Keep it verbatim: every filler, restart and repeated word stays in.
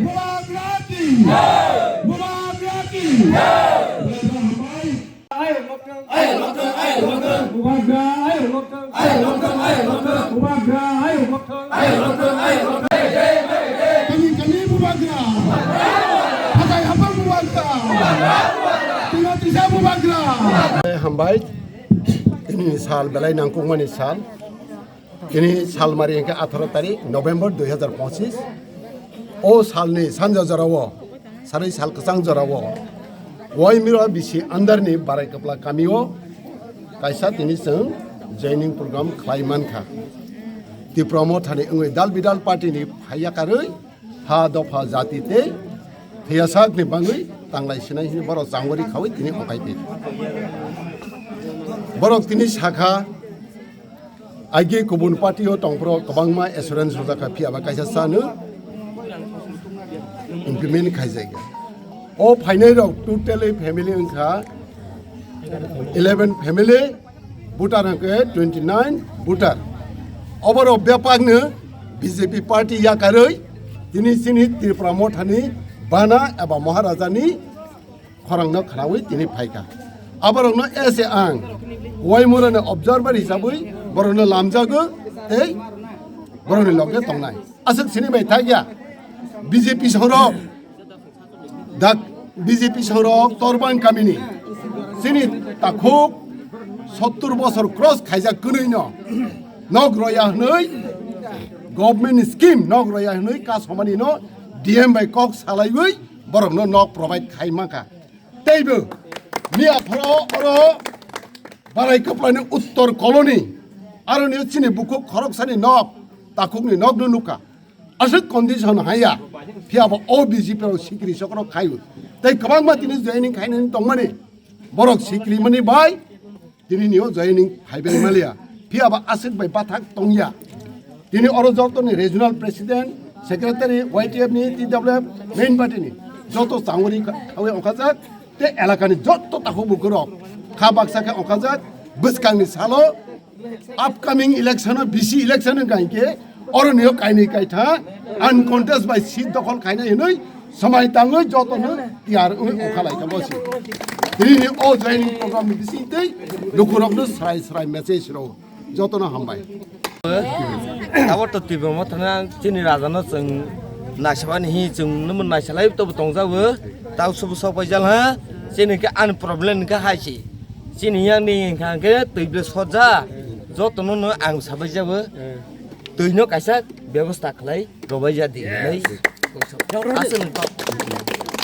Bubagra ki! Bubagra ki! Bubagra hambai! Bubagra, Bubagra, Kami, kami Bubagra! Hathai hapang Bubagra! Tino tisa Bubagra! Hambai, tini sal belai nangkukmani sal. Tini salmari hingke atharo tarik November dui hazar pochis. O salni sanja jorao, sari sal kwchang jorao, Waimura bisi andarni Barai Kwpla kamio kaisa tini chwng joining program khlai mankha. Tipra Mothani wngwi dal bidal party ni phaiya karwi ha dopha jati tei thwiya sakni bangwi tanglai sinai hwnwi borok changori khawi tini okai phi. Borok tini sakha, Aige kubun party o tongphuru kwbangma assurance rwjakha, phiya ba kaisa chano implement khaijakya. O phainai rok totally family wngkha eleven family, voter hwnkhe twenty nine voter. Oborok bebakno B J P party yakarwi tini chini Tripura Mothani bana eba Maharajani khorangno khwnawi tini phaikha. Aborokno ese ang Waimurani observer hisabwi borokno lamjago tei borokni loge tongnai. Aswk sini bai thakya B J P sorok, dak B J P sorok Torbang kamini chini takhuk sottur bosor cross khaijak kwnwino nok roya hwnwi government scheme nok roya hwnwi kasomani no D M bai kok salaiwi borokno nok provide khai mankha. Teibo miya phoro oro Barai Kwplani Uttor Colony, aroni chini bukhuk khoroksani nok, takhukni nokno nukha. Aswk condition haya, phiya bo o B J P rok sikri sokrok khaio. Tei kwbangma tini joining khainani tongmani, borok sikri mani bai, tini nio joining phaibai maliya. Phiya ba aswk bai bathak tongya. Tini oro joto ni regional president, secretary, Y T F ni, T W F, main party ni joto changori kha-, khawi ongkhajak, tei elaka ni joto takhuk bukhuk rok kha baksa khe ongkhajak, bwskang ni salo upcoming election o, B C election o hwnkha hinkhe oro nio kainwi kaitha uncontest bai seat dokhol khainai hwnwi swmai tangwi jotono tiyar wngwi ongkha lai kha bo se. Tini o joining program ni bising tei lukurokno srai srai message rw jotono hambai. Abo to twi bo mo thana chini raja no chwng naisabani hi chwng nw naisa lai to tongjago. Tau subu sok bai jal ha chini khe ani problem khe hai si. Chini yang ni hwnkha khe twi ble soja jotono no ang sabai jago. Twi no kaisa bebosta khlai robai ja di. Aswk no.